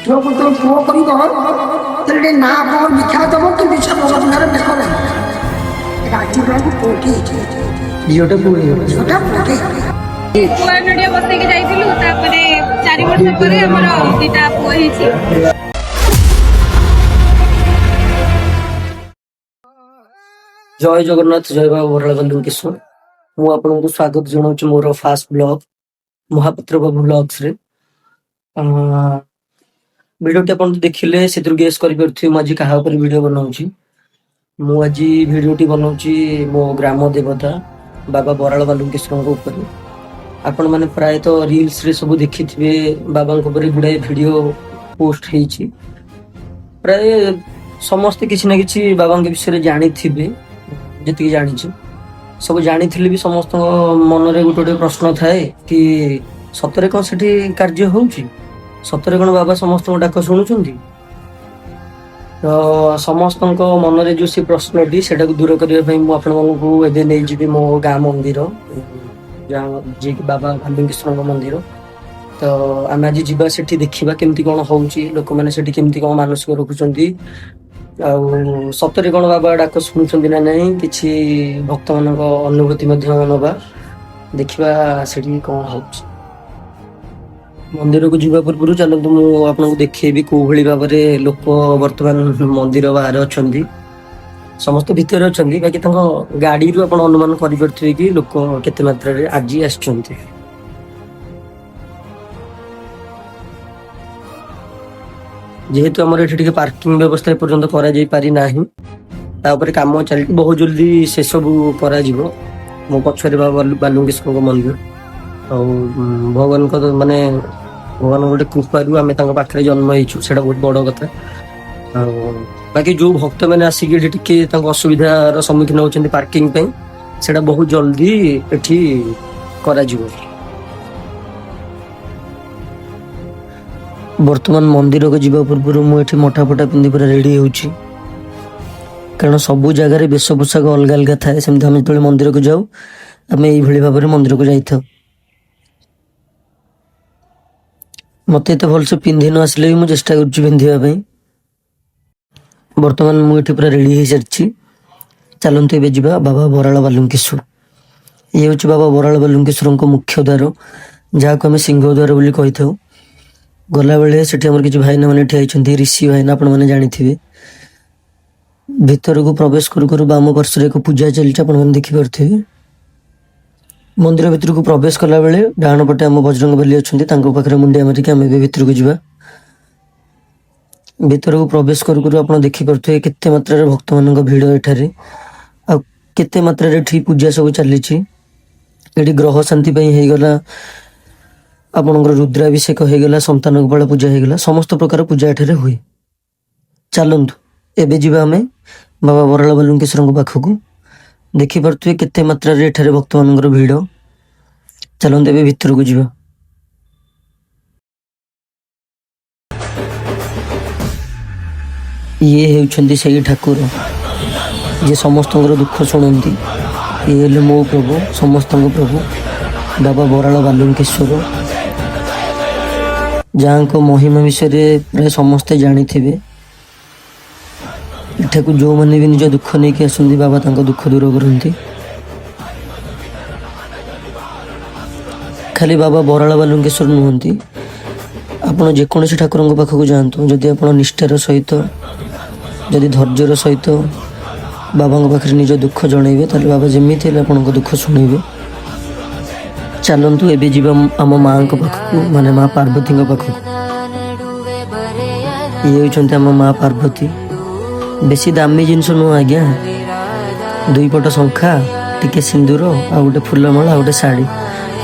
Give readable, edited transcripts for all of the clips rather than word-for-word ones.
ଝିଅକୁ ଯେତେବେଳେ ପୁଅ କରିବ, ତାହେଲେ ନା ଆପଣଙ୍କର ବିଖ୍ୟାତ ହବ, କିନ୍ତୁ ସେ ଭଗବାନରେ ବେକ ରହିବ। ରାତି ବେଳକୁ ପୁଅଟି ହେଇଛି। ଝିଅଟା ପୁଅ ହେଇଗଲା। ଝିଅଟା ପୁଅଟି ହେଇଛି। ଗୁଆ ନଡିଆ ବସେଇକି ଯାଇଥିଲୁ। ତାପରେ 4 ବର୍ଷ ପରେ ଆମର ଦିଟା ପୁଅ ହେଇଛି। ଜୟ ଜଗନ୍ନାଥ, ଜୟ ବାବା ବରାଳ ବାଲୁଙ୍କେଶ୍ୱର। ମୁଁ ଆପଣଙ୍କୁ ସ୍ୱାଗତ ଜଣାଉଛି ମୋର ଫାଷ୍ଟ ବ୍ଲଗ ମହାପାତ୍ର ବାବୁ ବ୍ଲଗ୍ସରେ। ଭିଡିଓଟି ଆପଣ ଦେଖିଲେ, ସେଥିରୁ ଗେସ୍ କରିପାରୁଥିବେ ମୁଁ ଆଜି କାହା ଉପରେ ଭିଡିଓ ବନାଉଛି। ମୁଁ ଆଜି ଭିଡିଓଟି ବନାଉଛି ମୋ ଗ୍ରାମ ଦେବତା ବାବା ବରାଳ ବାଲୁଙ୍କେଶ୍ୱରଙ୍କ ଉପରେ। ଆପଣମାନେ ପ୍ରାୟତଃ ରିଲ୍ସରେ ସବୁ ଦେଖିଥିବେ, ବାବାଙ୍କ ଉପରେ ଗୁଡ଼ାଏ ଭିଡିଓ ପୋଷ୍ଟ ହେଇଛି। ପ୍ରାୟ ସମସ୍ତେ କିଛି ନା କିଛି ବାବାଙ୍କ ବିଷୟରେ ଜାଣିଥିବେ। ଯେତିକି ଜାଣିଛି ସବୁ ଜାଣିଥିଲେ ବି ସମସ୍ତଙ୍କ ମନରେ ଗୋଟେ ଗୋଟେ ପ୍ରଶ୍ନ ଥାଏ କି ସତରେ କଣ ସେଠି କାର୍ଯ୍ୟ ହଉଛି? ସତରେ କଣ ବାବା ସମସ୍ତଙ୍କ ଡାକ ଶୁଣୁଛନ୍ତି? ତ ସମସ୍ତଙ୍କ ମନରେ ଯୋଉ ସେ ପ୍ରଶ୍ନଟି, ସେଟାକୁ ଦୂର କରିବା ପାଇଁ ମୁଁ ଆପଣମାନଙ୍କୁ ଏବେ ନେଇଯିବି ମୋ ଗାଁ ମନ୍ଦିର, ଯାହା ଯିଏକି ବାବା ବାଲୁଙ୍କେଶ୍ୱରଙ୍କ ମନ୍ଦିର। ତ ଆମେ ଆଜି ଯିବା ସେଠି, ଦେଖିବା କେମିତି କଣ ହଉଛି, ଲୋକମାନେ ସେଠି କେମିତି କଣ ମାନସିକ ରଖୁଛନ୍ତି ଆଉ ସତରେ କଣ ବାବା ଡାକ ଶୁଣୁଛନ୍ତି ନା ନାହିଁ। କିଛି ଭକ୍ତମାନଙ୍କ ଅନୁଭୂତି ମଧ୍ୟ ନବା, ଦେଖିବା ସେଠି କଣ ହଉଛି। ମନ୍ଦିରକୁ ଯିବା ପୂର୍ବରୁ ଚାଲନ୍ତୁ, ମୁଁ ଆପଣଙ୍କୁ ଦେଖେଇବି କୋଉ ଭଳି ଭାବରେ ଲୋକ ବର୍ତ୍ତମାନ ମନ୍ଦିର ବାହାରେ ଅଛନ୍ତି। ସମସ୍ତେ ଭିତରେ ଅଛନ୍ତି, ବାକି ତାଙ୍କ ଗାଡିରୁ ଆପଣ ଅନୁମାନ କରିପାରୁଥିବେ କି ଲୋକ କେତେ ମାତ୍ରାରେ ଆଜି ଆସିଛନ୍ତି। ଯେହେତୁ ଆମର ଏଠି ଟିକେ ପାର୍କିଂ ବ୍ୟବସ୍ଥା ଏପର୍ଯ୍ୟନ୍ତ କରାଯାଇ ପାରିନାହିଁ, ତା ଉପରେ କାମ ଚାଲିଛି, ବହୁତ ଜଲ୍ଦି ସେସବୁ କରାଯିବ। ମୋ ପଛରେ ବାବା ବାଲୁଙ୍କେଶ୍ୱରଙ୍କ ମନ୍ଦିର। ଆଉ ଭଗବାନଙ୍କ ମାନେ ଭଗବାନଙ୍କ ଗୋଟେ କୃପାରୁ ଆମେ ତାଙ୍କ ପାଖରେ ଜନ୍ମ ହେଇଛୁ, ସେଇଟା ବହୁତ ବଡ କଥା। ଆଉ ବାକି ଯୋଉ ଭକ୍ତମାନେ ଆସିକି ଏଠି ଟିକେ ତାଙ୍କ ଅସୁବିଧାର ସମ୍ମୁଖୀନ ହଉଛନ୍ତି ପାର୍କିଂ ପାଇଁ, ସେଇଟା ବହୁତ ଜଲ୍ଦି ଏଠି କରାଯିବ। ବର୍ତ୍ତମାନ ମନ୍ଦିରକୁ ଯିବା ପୂର୍ବରୁ ମୁଁ ଏଠି ମଠା ଫଟା ପିନ୍ଧି ପୁରା ରେଡି ହେଉଛି, କାରଣ ସବୁ ଜାଗାରେ ବେଶ ପୋଷାକ ଅଲଗା ଅଲଗା ଥାଏ। ସେମିତି ଆମେ ଯେତେବେଳେ ମନ୍ଦିରକୁ ଯାଉ, ଆମେ ଏଇଭଳି ଭାବରେ ମନ୍ଦିରକୁ ଯାଇଥାଉ। ମତେ ଏତେ ଭଲସେ ପିନ୍ଧି ନ ଆସିଲେ ବି ମୁଁ ଚେଷ୍ଟା କରୁଛି ପିନ୍ଧିବା ପାଇଁ। ବର୍ତ୍ତମାନ ମୁଁ ଏଠି ପୁରା ରେଡି ହେଇସାରିଛି। ଚାଲନ୍ତୁ, ଏବେ ଯିବା ବାବା ବରାଳ ବାଲୁଙ୍କେଶ୍ୱର। ଇଏ ହେଉଛି ବାବା ବରାଳ ବାଲୁଙ୍କେଶ୍ୱରଙ୍କ ମୁଖ୍ୟ ଦ୍ୱାର, ଯାହାକୁ ଆମେ ସିଂହ ଦ୍ୱାର ବୋଲି କହିଥାଉ। ଗଲାବେଳେ ସେଠି ଆମର କିଛି ଭାଇନା ମାନେ ଠିଆ ହେଇଛନ୍ତି, ଋଷି ଭାଇନା, ଆପଣମାନେ ଜାଣିଥିବେ। ଭିତରକୁ ପ୍ରବେଶ କରୁ କରୁ ବାମ ପାର୍ଶ୍ୱରେ ଏକ ପୂଜା ଚାଲିଛି, ଆପଣମାନେ ଦେଖିପାରୁଥିବେ। ମନ୍ଦିର ଭିତରକୁ ପ୍ରବେଶ କଲା ବେଳେ ଡାହାଣ ପଟେ ଆମ ବଜରଙ୍ଗବାଲି ଅଛନ୍ତି, ତାଙ୍କ ପାଖରେ ମୁଣ୍ଡିଆ ମାରିକି ଆମେ ଏବେ ଭିତରକୁ ଯିବା। ଭିତରକୁ ପ୍ରବେଶ କରୁ କରୁ ଆପଣ ଦେଖିପାରୁଥିବେ କେତେ ମାତ୍ରାରେ ଭକ୍ତମାନଙ୍କ ଭିଡ଼ ଏଠାରେ ଆଉ କେତେ ମାତ୍ରାରେ ଏଠି ପୂଜା ସବୁ ଚାଲିଛି। ଏଠି ଗ୍ରହ ଶାନ୍ତି ପାଇଁ ହେଇଗଲା, ଆପଣଙ୍କର ରୁଦ୍ରାଭିଷେକ ହେଇଗଲା, ସନ୍ତାନ ଗୋପାଳ ପୂଜା ହେଇଗଲା, ସମସ୍ତ ପ୍ରକାର ପୂଜା ଏଠାରେ ହୁଏ। ଚାଲନ୍ତୁ, ଏବେ ଯିବା ଆମେ ବାବା ବରାଳ ବାଲୁଙ୍କେଶ୍ୱରଙ୍କ ପାଖକୁ। ଦେଖିପାରୁଥିବେ କେତେ ମାତ୍ରାରେ ଏଠାରେ ଭକ୍ତମାନଙ୍କର ଭିଡ଼। ଚାଲନ୍ତୁ, ଏବେ ଭିତରକୁ ଯିବା। ଇଏ ହେଉଛନ୍ତି ସେଇ ଠାକୁର, ଯିଏ ସମସ୍ତଙ୍କର ଦୁଃଖ ଶୁଣନ୍ତି। ଇଏ ହେଲେ ମୋ ପ୍ରଭୁ, ସମସ୍ତଙ୍କ ପ୍ରଭୁ, ବାବା ବରାଳ ବାଲୁଙ୍କେଶ୍ୱର, ଯାହାଙ୍କ ମହିମା ବିଷୟରେ ପ୍ରାୟ ସମସ୍ତେ ଜାଣିଥିବେ। ଏଠାକୁ ଯେଉଁମାନେ ବି ନିଜ ଦୁଃଖ ନେଇକି ଆସନ୍ତି, ବାବା ତାଙ୍କ ଦୁଃଖ ଦୂର କରନ୍ତି। ଖାଲି ବାବା ବରାଳ ବାଲୁଙ୍କେଶ୍ୱର ନୁହନ୍ତି, ଆପଣ ଯେକୌଣସି ଠାକୁରଙ୍କ ପାଖକୁ ଯାଆନ୍ତୁ, ଯଦି ଆପଣ ନିଷ୍ଠାର ସହିତ, ଯଦି ଧୈର୍ଯ୍ୟର ସହିତ ବାବାଙ୍କ ପାଖରେ ନିଜ ଦୁଃଖ ଜଣେଇବେ, ତାହେଲେ ବାବା ଯେମିତି ହେଲେ ଆପଣଙ୍କ ଦୁଃଖ ଶୁଣିବେ। ଚାଲନ୍ତୁ, ଏବେ ଯିବା ଆମ ମାଆଙ୍କ ପାଖକୁ, ମାନେ ମା ପାର୍ବତୀଙ୍କ ପାଖକୁ। ଇଏ ହେଉଛନ୍ତି ଆମ ମା ପାର୍ବତୀ। ବେଶୀ ଦାମୀ ଜିନିଷ ନୁହଁ ଆଜ୍ଞା, ଦୁଇ ପଟ ଶଙ୍ଖା, ଟିକେ ସିନ୍ଦୁର, ଆଉ ଗୋଟେ ଫୁଲମାଳ, ଆଉ ଗୋଟେ ଶାଢ଼ୀ।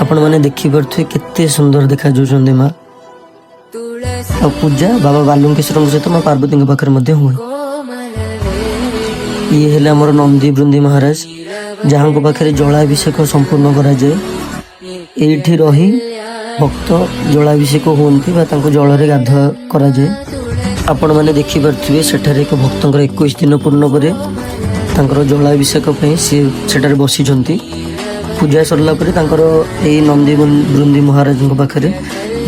ଆପଣମାନେ ଦେଖିପାରୁଥିବେ କେତେ ସୁନ୍ଦର ଦେଖାଯାଉଛନ୍ତି ମା। ଆଉ ପୂଜା ବାବା ବାଲୁଙ୍କେଶ୍ୱରଙ୍କ ସହିତ ମା ପାର୍ବତୀଙ୍କ ପାଖରେ ମଧ୍ୟ ହୁଏ। ଇଏ ହେଲେ ଆମର ନନ୍ଦୀ ବୃନ୍ଦି ମହାରାଜ, ଯାହାଙ୍କ ପାଖରେ ଜଳାଭିଷେକ ସମ୍ପୂର୍ଣ୍ଣ କରାଯାଏ। ଏଇଠି ରହି ଭକ୍ତ ଜଳାଭିଷେକ ହୁଅନ୍ତି ବା ତାଙ୍କୁ ଜଳରେ ଗାଧୁଆ କରାଯାଏ। ଆପଣମାନେ ଦେଖିପାରୁଥିବେ, ସେଠାରେ ଏକ ଭକ୍ତଙ୍କର 21 ଦିନ ପୂର୍ଣ୍ଣ ପରେ ତାଙ୍କର ଜଳାଭିଷେକ ପାଇଁ ସିଏ ସେଠାରେ ବସିଛନ୍ତି। ପୂଜା ସରିଲା ପରେ ତାଙ୍କର ଏଇ ନନ୍ଦୀ ବୃନ୍ଦି ମହାରାଜଙ୍କ ପାଖରେ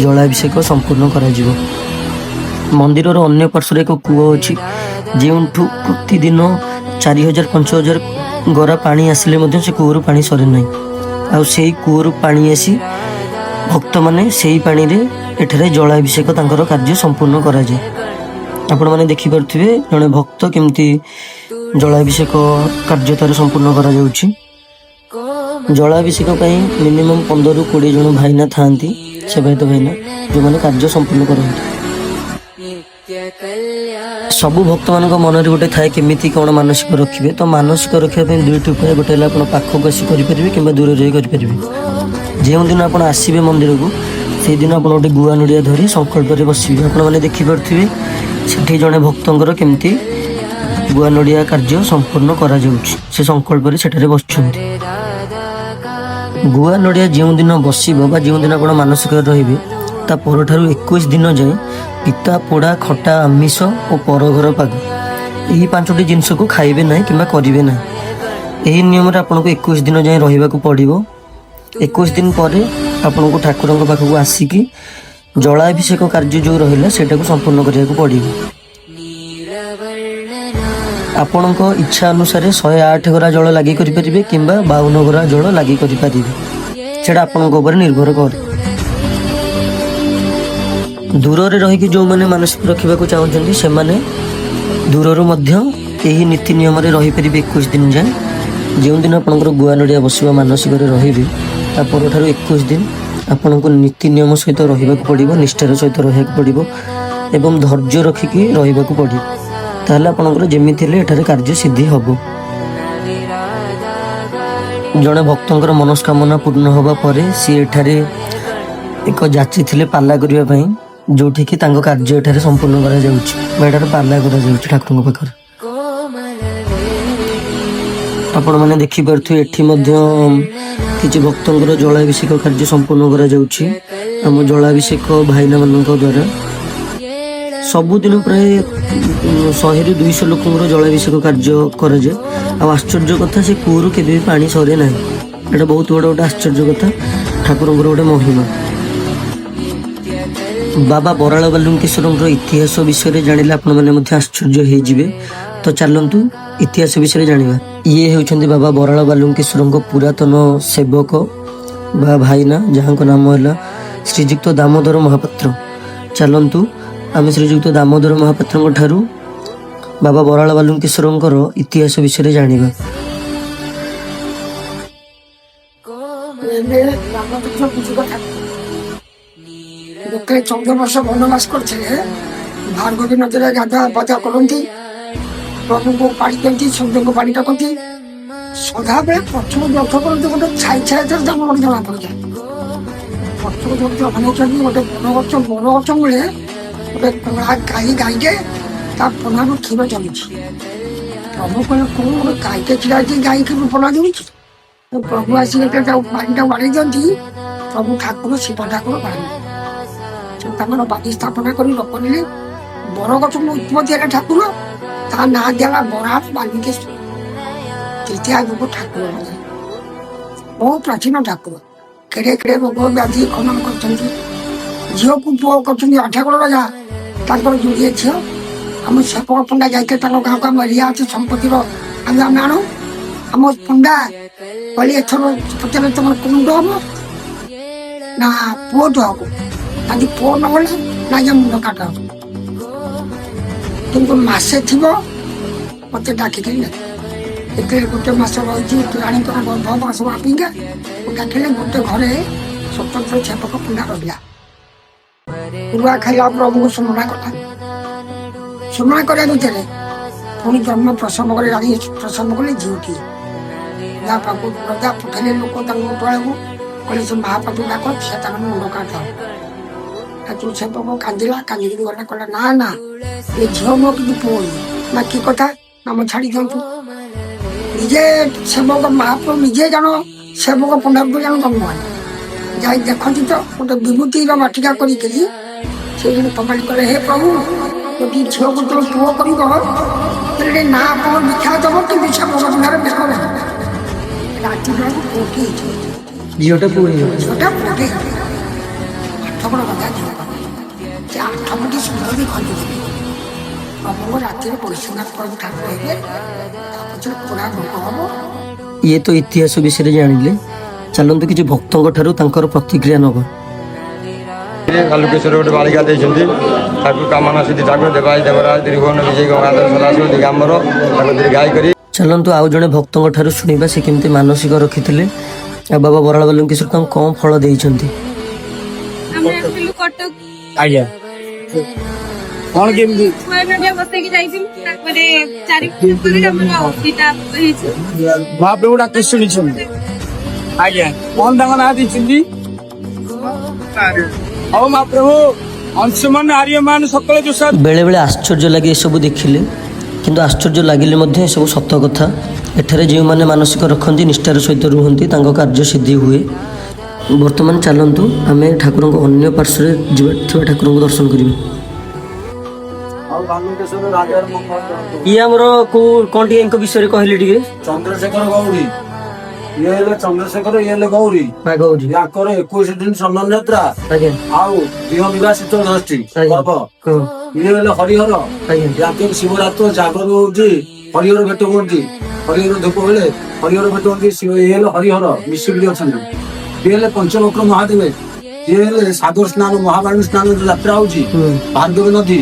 ଜଳାଭିଷେକ ସମ୍ପୂର୍ଣ୍ଣ କରାଯିବ। ମନ୍ଦିରର ଅନ୍ୟ ପାର୍ଶ୍ୱରେ ଏକ କୂଅ ଅଛି, ଯେଉଁଠୁ ପ୍ରତିଦିନ 4000 5000 ଗରା ପାଣି ଆସିଲେ ମଧ୍ୟ ସେ କୂଅରୁ ପାଣି ସରେ ନାହିଁ। ଆଉ ସେଇ କୂଅରୁ ପାଣି ଆସି ଭକ୍ତମାନେ ସେଇ ପାଣିରେ ଏଠାରେ ଜଳାଭିଷେକ ତାଙ୍କର କାର୍ଯ୍ୟ ସମ୍ପୂର୍ଣ୍ଣ କରାଯାଏ। ଆପଣମାନେ ଦେଖିପାରୁଥିବେ ଜଣେ ଭକ୍ତ କେମିତି ଜଳାଭିଷେକ କାର୍ଯ୍ୟ ତାର ସମ୍ପୂର୍ଣ୍ଣ କରାଯାଉଛି। ଜଳାଭିଷେକ ପାଇଁ ମିନିମମ୍ 15ରୁ 20 ଜଣ ଭାଇନା ଥାଆନ୍ତି, ସେବାୟତ ଭାଇନା, ଯେଉଁମାନେ କାର୍ଯ୍ୟ ସମ୍ପୂର୍ଣ୍ଣ କରନ୍ତି। ସବୁ ଭକ୍ତମାନଙ୍କ ମନରେ ଗୋଟେ ଥାଏ କେମିତି କ'ଣ ମାନସିକ ରଖିବେ। ତ ମାନସିକ ରଖିବା ପାଇଁ ଦୁଇଟି ଉପାୟ। ଗୋଟେ ହେଲା ଆପଣ ପାଖକୁ ଆସି କରିପାରିବେ କିମ୍ବା ଦୂରରେ ଯାଇ କରିପାରିବେ। ଯେଉଁଦିନ ଆପଣ ଆସିବେ ମନ୍ଦିରକୁ, ସେଇଦିନ ଆପଣ ଗୋଟେ ଗୁଆ ନଡ଼ିଆ ଧରି ସଂକଳ୍ପରେ ବସିବେ। ଆପଣମାନେ ଦେଖିପାରୁଥିବେ ସେଠି ଜଣେ ଭକ୍ତଙ୍କର କେମିତି ଗୁଆ ନଡ଼ିଆ କାର୍ଯ୍ୟ ସମ୍ପୂର୍ଣ୍ଣ କରାଯାଉଛି। ସେ ସଂକଳ୍ପରେ ସେଠାରେ ବସିଛନ୍ତି। ଗୁଆ ନଡ଼ିଆ ଯେଉଁଦିନ ବସିବ ବା ଯେଉଁଦିନ ଆପଣ ମାନସିକ ରହିବେ, ତା ପରଠାରୁ 21 ଦିନ ଯାଏଁ ପିତା, ପୋଡ଼ା, ଖଟା, ଆମିଷ ଓ ପରଘର ପାଗ, ଏହି ପାଞ୍ଚଟି ଜିନିଷକୁ ଖାଇବେ ନାହିଁ କିମ୍ବା କରିବେ ନାହିଁ। ଏହି ନିୟମରେ ଆପଣଙ୍କୁ 21 ଦିନ ଯାଏଁ ରହିବାକୁ ପଡ଼ିବ। 21 ଦିନ ପରେ ଆପଣଙ୍କୁ ଠାକୁରଙ୍କ ପାଖକୁ ଆସିକି ଜଳାଭିଷେକ କାର୍ଯ୍ୟ ଯେଉଁ ରହିଲା, ସେଇଟାକୁ ସମ୍ପୂର୍ଣ୍ଣ କରିବାକୁ ପଡ଼ିବ। ଆପଣଙ୍କ ଇଚ୍ଛା ଅନୁସାରେ 108 ଗରା ଜଳ ଲାଗି କରିପାରିବେ କିମ୍ବା 52 ଗରା ଜଳ ଲାଗି କରିପାରିବେ। ସେଇଟା ଆପଣଙ୍କ ଉପରେ ନିର୍ଭର କରେ। ଦୂରରେ ରହିକି ଯେଉଁମାନେ ମାନସିକ ରଖିବାକୁ ଚାହୁଁଛନ୍ତି, ସେମାନେ ଦୂରରୁ ମଧ୍ୟ ଏହି ନୀତି ନିୟମରେ ରହିପାରିବେ 21 ଦିନ ଯାଏଁ। ଯେଉଁଦିନ ଆପଣଙ୍କର ଗୁଆ ନଡ଼ିଆ ବସିବ, ମାନସିକରେ ରହିବେ, ତା ପରଠାରୁ 21 ଦିନ ଆପଣଙ୍କୁ ନୀତି ନିୟମ ସହିତ ରହିବାକୁ ପଡ଼ିବ, ନିଷ୍ଠାର ସହିତ ରହିବାକୁ ପଡ଼ିବ ଏବଂ ଧୈର୍ଯ୍ୟ ରଖିକି ରହିବାକୁ ପଡ଼ିବ। ତାହେଲେ ଆପଣଙ୍କର ଯେମିତି ହେଲେ ଏଠାରେ କାର୍ଯ୍ୟ ସିଦ୍ଧି ହେବ। ଜଣେ ଭକ୍ତଙ୍କର ମନସ୍କାମନା ପୂର୍ଣ୍ଣ ହେବା ପରେ ସିଏ ଏଠାରେ ଏକ ଯାଚି ଥିଲେ ପାଲା କରିବା ପାଇଁ, ଯୋଉଠିକି ତାଙ୍କ କାର୍ଯ୍ୟ ଏଠାରେ ସମ୍ପୂର୍ଣ୍ଣ କରାଯାଉଛି ବା ଏଠାରେ ପାଲା କରାଯାଉଛି ଠାକୁରଙ୍କ ପାଖରେ। ଆପଣମାନେ ଦେଖିପାରୁଥିବେ, ଏଠି ମଧ୍ୟ କିଛି ଭକ୍ତଙ୍କର ଜଳାଭିଷେକ କାର୍ଯ୍ୟ ସମ୍ପୂର୍ଣ୍ଣ କରାଯାଉଛି ଆମ ଜଳାଭିଷେକ ଭାଇନା ମାନଙ୍କ ଦ୍ୱାରା। ସବୁଦିନ ପ୍ରାୟ 100ରୁ 200 ଲୋକଙ୍କର ଜଳାଭିଷେକ କାର୍ଯ୍ୟ କରାଯାଏ। ଆଉ ଆଶ୍ଚର୍ଯ୍ୟ କଥା, ସେ କୂଅରୁ କେବେ ବି ପାଣି ସରେ ନାହିଁ। ଏଇଟା ବହୁତ ବଡ଼ ଗୋଟେ ଆଶ୍ଚର୍ଯ୍ୟ କଥା, ଠାକୁରଙ୍କର ଗୋଟେ ମହିମା। ବାବା ବରାଳ ବାଲୁଙ୍କେଶ୍ୱରଙ୍କର ଇତିହାସ ବିଷୟରେ ଜାଣିଲେ ଆପଣମାନେ ମଧ୍ୟ ଆଶ୍ଚର୍ଯ୍ୟ ହେଇଯିବେ। ତ ଚାଲନ୍ତୁ, ଇତିହାସ ବିଷୟରେ ଜାଣିବା। ଇଏ ହେଉଛନ୍ତି ବାବା ବରାଳ ବାଲୁଙ୍କେଶ୍ୱରଙ୍କ ପୁରାତନ ସେବକ ବା ଭାଇନା, ଯାହାଙ୍କ ନାମ ହେଲା ଶ୍ରୀଯୁକ୍ତ ଦାମୋଦର ମହାପାତ୍ର। ଚାଲନ୍ତୁ, ଆମେ ଶ୍ରୀଯୁକ୍ତ ଦାମୋଦର ମହାପାତ୍ରଙ୍କ ଠାରୁ ବାବା ବରାଳ ବାଲୁଙ୍କେଶ୍ୱରଙ୍କର ଇତିହାସ ବିଷୟରେ ଜାଣିବା। ଏବେ ରାମଚନ୍ଦ୍ର ପୂଜକ ଠାକୁର ଯେତେବେଳେ 14 ବର୍ଷ ବନବାସ କରିଥିଲେ, ଭାର୍ଗବୀ ନଦୀରେ ଗାଧୁଆ ପାଧୁଆ କରନ୍ତି, ପ୍ରଭୁଙ୍କୁ ପାଣି ଦିଅନ୍ତି, ସୂର୍ଯ୍ୟଙ୍କୁ ପାଣି ଡାକନ୍ତି। ସଦାବେଳେ ପଛକୁ ଲକ୍ଷ୍ୟ କରନ୍ତି, ଗୋଟେ ଛାଇ ଛାଇ ତାଙ୍କୁ ଗୋଟେ ଜଣା ପଡ଼ିଯାଏ। ପଛକୁ ଯେମିତି ଅନେଇଛନ୍ତି, ଗୋଟେ ବରଗଛ, ବରଗଛ ମୂଳେ ଗୋଟେ କଳା ଗାଈ, ଗାଈଟେ ତା ପନାରୁ କ୍ଷୀର ଚାଲୁଛି। ପ୍ରଭୁ କହିଲେ, କଣ ଗୋଟେ ଗାଈଟେ ଛିଡ଼ା ହେଇଛି, ଗାଈ କ୍ଷୀର ପନା ଦେଉଛି? ପ୍ରଭୁ ଆସିକି ଯେତେବେଳେ ତାକୁ ପାଣିଟା ବାଡ଼େଇ ଦିଅନ୍ତି, ପ୍ରଭୁ ଠାକୁର ଶିବ ଠାକୁର ବାହାରିଲେ। ସେ ତାଙ୍କର ବାଦୀ ସ୍ଥାପନା କରି ରଖିଲେ। ବରଗଛ ଉତ୍ପତ୍ତି ହେଲା ଠାକୁର, ତା ନାଁ ଦିଆଲା ବରାଳ ବାଲୁଙ୍କେଶ୍ୱର। ତୃତୀୟ ଯୁଗ ଠାକୁର ମାନେ ବହୁ ପ୍ରାଚୀନ ଠାକୁର। କେଡ଼େ କେଡ଼େ ରୋଗ ବ୍ୟାଧି ଖନନ କରିଛନ୍ତି, ଝିଅକୁ ପୁଅ କରିଛନ୍ତି। ଆଠଗଡ଼ ରାଜା, ତାଙ୍କର ଯୋଡ଼ିଏ ଝିଅ। ଆମ ସେବକ ପଣ୍ଡା ଯାଇଥିଲେ ତାଙ୍କ ଗାଁକୁ। ଆମ ଏରିଆ ଅଛି ସମ୍ପତ୍ତିର, ଆମେ ଆମେ ଆଣୁ। ଆମ ପଣ୍ଡା କହିଲେ, ଏଥର ପଚାରିଲେ, ତମର କଣ ହବ ନା ପୁଅଠୁ ହବ? ଆଜି ପୁଅ ନହେଲେ ନା ଆଜ୍ଞା ମୁଣ୍ଡ କାଟ ହବ। କିନ୍ତୁ ମାସେ ଥିବ ମତେ ଡାକିକି ନେଲେ। ଏଥିରେ ଗୋଟେ ମାସ ରହିଛି ରାଣୀଙ୍କର ଗର୍ଭ ମାସ ମାପିକା ଡାକିଲେ। ଗୋଟେ ଘରେ ସ୍ୱତନ୍ତ୍ର ସେବକ ପଣ୍ଡା ରହିଲା। ଗୁରୁଆ ଖାଇଲା, ପ୍ରଭୁଙ୍କୁ ସ୍ମରଣା କଲା। ସ୍ମରଣା କରିବା ଭିତରେ ପୁଣି ଜନ୍ମ ପ୍ରସବ କଲେ, ରାଣୀ ପ୍ରସବ କଲେ ଝିଅଟିଏ। ଯାହା ପାଖକୁ ପ୍ରଜା ପଠେଇଲେ ଲୋକ ତାଙ୍କୁ ତଳକୁ, କହିଲେ ସେ ମହାପାତ୍ର ଡାକ, ସେ ତାଙ୍କ ମୁଣ୍ଡ କାଟ। ତାକୁ ସେବକ କାନ୍ଦିଲା, କାନ୍ଦିକି ଗଲା। କହିଲା, ନା ନା, ଏ ଝିଅ ମୋ, କିନ୍ତୁ ପୁଅ ନୁହେଁ। ନା, କି କଥା ନା, ମୁଁ ଛାଡି ଦିଅନ୍ତୁ। ନିଜେ ସେବକ ମହାପ୍ରଭୁ ନିଜେ ଜଣ ସେବକ ପଣ୍ଡାକୁ ଜଣ ଜନ୍ମ ହେଲେ। ଯାଇ ଦେଖନ୍ତି ତ ଗୋଟେ ବିଭୂତିର ବାଟିକା କରିକିରି ସେଇଠି ପ୍ରମାଣ କଲେ, ହେ ପ୍ରଭୁ, ଯଦି ଝିଅକୁ ତୋ ପୁଅ କରିବ, ତାହେଲେ ନା ଆପଣ ବିଖ୍ୟାତ ହବ, କିନ୍ତୁ ସେବକ ପଣ୍ଡାର ବେକ ନାହିଁ। ରାତି ବେଳକୁ ପୁଅଟି ହେଇଯିବ। ଝିଅଟା ପୁଅ ହେଇଯାଉଛି। ଝିଅଟା ପୁଅଟି ହେଇଯିବ। ଆଠଗଡ଼ ରାଜା ଝିଅ। ସେ 8 ମୁଠି ସୁନ୍ଦରୀ ଖଞ୍ଜିଦେବେ। ପ୍ରଭୁଙ୍କ ରାତିରେ ବୈଶ୍ୱନାଥ ପ୍ରଭୁ ଠାକୁର ହେବେ, ତା ପଛରେ ପୋଡ଼ା ଭୋଗ ହବ। ଇଏ ତ ଇତିହାସ ବିଷୟରେ ଜାଣିଲେ। ଚାଲନ୍ତୁ, କିଛି ଭକ୍ତଙ୍କ ଠାରୁ ତାଙ୍କର ପ୍ରତିକ୍ରିୟା ନେବା। ବାଲୁକେଶ୍ୱର ଗୋଟେ ବାଳିକା ଦେଇଛନ୍ତି। ତାକୁ କାମନା ସିଦ୍ଧି ଠାକୁର, ଦେବାଇ ଦେବରାଜ, ତ୍ରିଭୁବନ ବିଜୟ ଗଙ୍ଗାଧର ସଦାଶିବ ଦିଗାମ୍ବର ତାକୁ ଦୀର୍ଘାୟୁ କରି। ଚାଲନ୍ତୁ, ଆଉ ଜଣେ ଭକ୍ତଙ୍କ ଠାରୁ ଶୁଣିବା ସେ କେମିତି ମାନସିକ ରଖିଥିଲେ ଆଉ ବାବା ବରାଳ ବାଲୁଙ୍କେଶ୍ୱର ତାଙ୍କୁ କଣ ଫଳ ଦେଇଛନ୍ତି। ଆମେ ଆସିଥିଲୁ କଟକ। ଆଜ୍ଞା, କଣ କେମିତି? ଛୁଆ ନଡିଆ ବସେଇକି ଯାଇଥିଲୁ। ତାପରେ 4 ବର୍ଷ ପରେ ଆମର ଦିଟା ପୁଅ ହେଇଛି। ମହାପ୍ରଭୁ ଡାକ ଶୁଣିଛନ୍ତି। ଆଜ୍ଞା, କଣ ତାଙ୍କ ନାଁ ଦେଇଛନ୍ତି? ହଉ, ମହାପ୍ରଭୁ ଅଂଶୁମାନ, ଆର୍ଯ୍ୟମାନ, ସକଳ ଯୋଷା। ବେଳେବେଳେ ଆଶ୍ଚର୍ଯ୍ୟ ଲାଗେ ଏସବୁ ଦେଖିଲେ, କିନ୍ତୁ ଆଶ୍ଚର୍ଯ୍ୟ ଲାଗିଲେ ମଧ୍ୟ ଏସବୁ ସତ କଥା। ଏଠାରେ ଯେଉଁମାନେ ମାନସିକ ରଖନ୍ତି, ନିଷ୍ଠାର ସହିତ ରୁହନ୍ତି, ତାଙ୍କ କାର୍ଯ୍ୟ ସିଦ୍ଧି ହୁଏ। ବର୍ତ୍ତମାନ ଚାଲନ୍ତୁ, ଆମେ ଠାକୁରଙ୍କ ଅନ୍ୟ ପାର୍ଶ୍ୱରେ ଯିବା ଥିବା ଠାକୁରଙ୍କୁ ଦର୍ଶନ କରିବା। ଆଉ ବାଲୁକେଶ୍ୱର ରାଜାର ମଙ୍ଗଳ କରନ୍ତୁ। ଇଏ ଆମର କୋଉ କଣ, ଟିକେ ଏଙ୍କ ବିଷୟରେ କହିଲେ ଟିକେ। ଚନ୍ଦ୍ରଶେଖର ଗୌରୀ। ଇଏ ହେଲେ ଚନ୍ଦ୍ରଶେଖର, ଇଏ ହେଲେ ଗୌରୀ। ମା ଗୌରୀ। ୟାଙ୍କର 21 ଦିନ ଚନ୍ଦନ ଯାତ୍ରା ଆଉ ଦିହ ବିବାହ ଶୀତଳ ଷଷ୍ଠୀ ପର୍ବ। ଇଏ ହେଲେ ହରିହର। ୟାଙ୍କର ଶିବରାତ୍ର ଜାଗର ହଉଛି, ହରିହର ଭେଟ ହୁଅନ୍ତି। ହରିହର ଧୂପ ବେଳେ ହରିହର ଭେଟ ହୁଅନ୍ତି। ଶିବ, ଇଏ ହେଲେ ହରିହର ମିଶିକିରି ଅଛନ୍ତି। ଇଏ ହେଲେ ପଞ୍ଚବକ୍ର ମହାଦେବ। ଇଏ ହେଲେ ସାଗର ସ୍ନାନ, ମହାବାଣୀ ସ୍ନାନ ଯୋଉ ଯାତ୍ରା ହଉଛି ଭାର୍ଗବୀ ନଦୀ,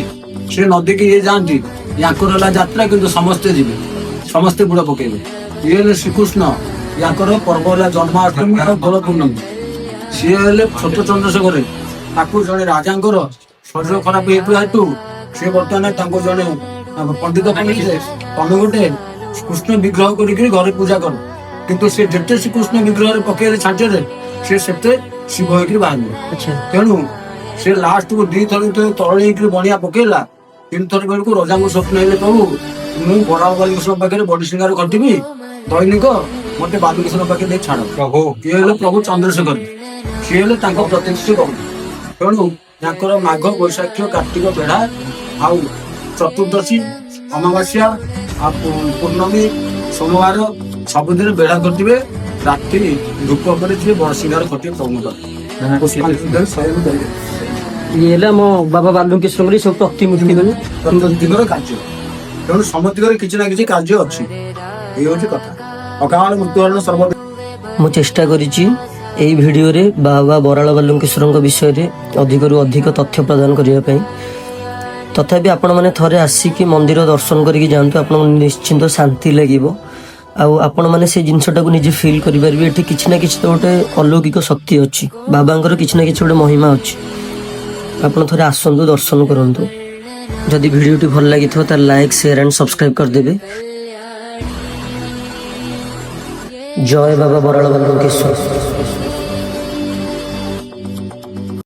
ସେ ନଦୀକି ଇଏ ଯାଆନ୍ତି। ୟାଙ୍କର ହେଲା ଯାତ୍ରା, କିନ୍ତୁ ସମସ୍ତେ ଯିବେ, ସମସ୍ତେ ବୁଡ ପକେଇବେ। ଇଏ ହେଲେ ଶ୍ରୀକୃଷ୍ଣ। ୟାଙ୍କର ପର୍ବ ହେଲା ଜନ୍ମାଷ୍ଟମୀ ଆଉ ଦୋଳ ପୂର୍ଣ୍ଣମୀ। ସିଏ ହେଲେ ଛୋଟ ଚନ୍ଦ୍ରଶେଖର। ତାକୁ ଜଣେ ରାଜାଙ୍କର ଶରୀର ଖରାପ ହେଇଥିବା ହେତୁ ସିଏ ବର୍ତ୍ତମାନ ତାଙ୍କୁ ଜଣେ ପଣ୍ଡିତ କହିଲେ ଯେ ତମେ ଗୋଟେ କୃଷ୍ଣ ବିଗ୍ରହ କରିକି ଘରେ ପୂଜା କର। କିନ୍ତୁ ସେ ଯେତେ ଶ୍ରୀକୃଷ୍ଣ ବିଗ୍ରହରେ ପକେଇଲେ ଛାଞ୍ଚରେ, ସେ ସେତେ ଶିବ ହେଇକିରି ବାହାରିଲେ। ତେଣୁ ସେ ଲାଷ୍ଟକୁ 2 ଥର ଯେତେବେଳେ ତରଳି ହେଇକିରି ବଣିଆ ପକେଇଲା, 3 ଥର ବେଳକୁ ରଜାଙ୍କୁ ସ୍ୱପ୍ନ ହେଲେ, ପ୍ରଭୁ, ମୁଁ ବରାଳ ବାଲୁକେଶ୍ୱର ପାଖରେ ବଡି ସିଙ୍ଗାର ଖଟିବି ଦୈନିକ, ମତେ ବାଲୁକେଶ୍ୱର ପାଖରେ ନେଇ ଛାଡ। ପ୍ରଭୁ। ଇଏ ହେଲେ ପ୍ରଭୁ ଚନ୍ଦ୍ରଶେଖର, ସିଏ ହେଲେ ତାଙ୍କ ପ୍ରତିଷ୍ଠିତ ପ୍ରଭୁ। ତେଣୁ ତାଙ୍କର ମାଘ, ବୈଶାଖ, କାର୍ତ୍ତିକ ବେଢା ଆଉ ଚତୁର୍ଦ୍ଦଶୀ, ଅମାବାସ୍ୟା ଆଉ ପୂର୍ଣ୍ଣମୀ, ସୋମବାର ସବୁଦିନ ବେଢା କରିଥିବେ। ରାତି ଧୂପ ପରେ ଯିଏ ବଡ ସିଙ୍ଗାର ଖଟିବେ ପ୍ରଭୁଙ୍କର, ପୁଷ୍ପାଞ୍ଜଳି ଦେବେ, ଶୟନ କରିବେ। ଇଏ ହେଲା ଆମ ବାବା ବାଲୁଙ୍କେଶ୍ୱରଙ୍କର ସବୁ ପ୍ରତିମୂର୍ତ୍ତି ମାନେ। ପ୍ରତିଦିନର କାର୍ଯ୍ୟ। ତେଣୁ ସମସ୍ତଙ୍କର କିଛି ନା କିଛି କାର୍ଯ୍ୟ ଅଛି। ଏଇ ହଉଛି କଥା। ଅକାଳ ମୃତ୍ୟୁହରଣ ସର୍ବ ମୁଁ ଚେଷ୍ଟା କରିଛି ଏଇ ଭିଡ଼ିଓରେ ବାବା ବରାଳ ବାଲୁଙ୍କେଶ୍ୱରଙ୍କ ବିଷୟରେ ଅଧିକରୁ ଅଧିକ ତଥ୍ୟ ପ୍ରଦାନ କରିବା ପାଇଁ। ତଥାପି ଆପଣମାନେ ଥରେ ଆସିକି ମନ୍ଦିର ଦର୍ଶନ କରିକି ଯାଆନ୍ତୁ, ଆପଣଙ୍କୁ ନିଶ୍ଚିନ୍ତ ଶାନ୍ତି ଲାଗିବ ଆଉ ଆପଣମାନେ ସେ ଜିନିଷଟାକୁ ନିଜେ ଫିଲ୍ କରିପାରିବେ। ଏଠି କିଛି ନା କିଛି ତ ଗୋଟେ ଅଲୌକିକ ଶକ୍ତି ଅଛି, ବାବାଙ୍କର କିଛି ନା କିଛି ଗୋଟେ ମହିମା ଅଛି। ଆପଣ ଥରେ ଆସନ୍ତୁ, ଦର୍ଶନ କରନ୍ତୁ। ଯଦି ଭିଡ଼ିଓଟି ଭଲ ଲାଗିଥିବ, ତାହେଲେ ଲାଇକ୍, ସେୟାର ଆଣ୍ଡ ସବସ୍କ୍ରାଇବ୍ କରିଦେବେ। ଜୟ ବାବା ବରାଳ ବାଲୁଙ୍କେଶ୍ୱର।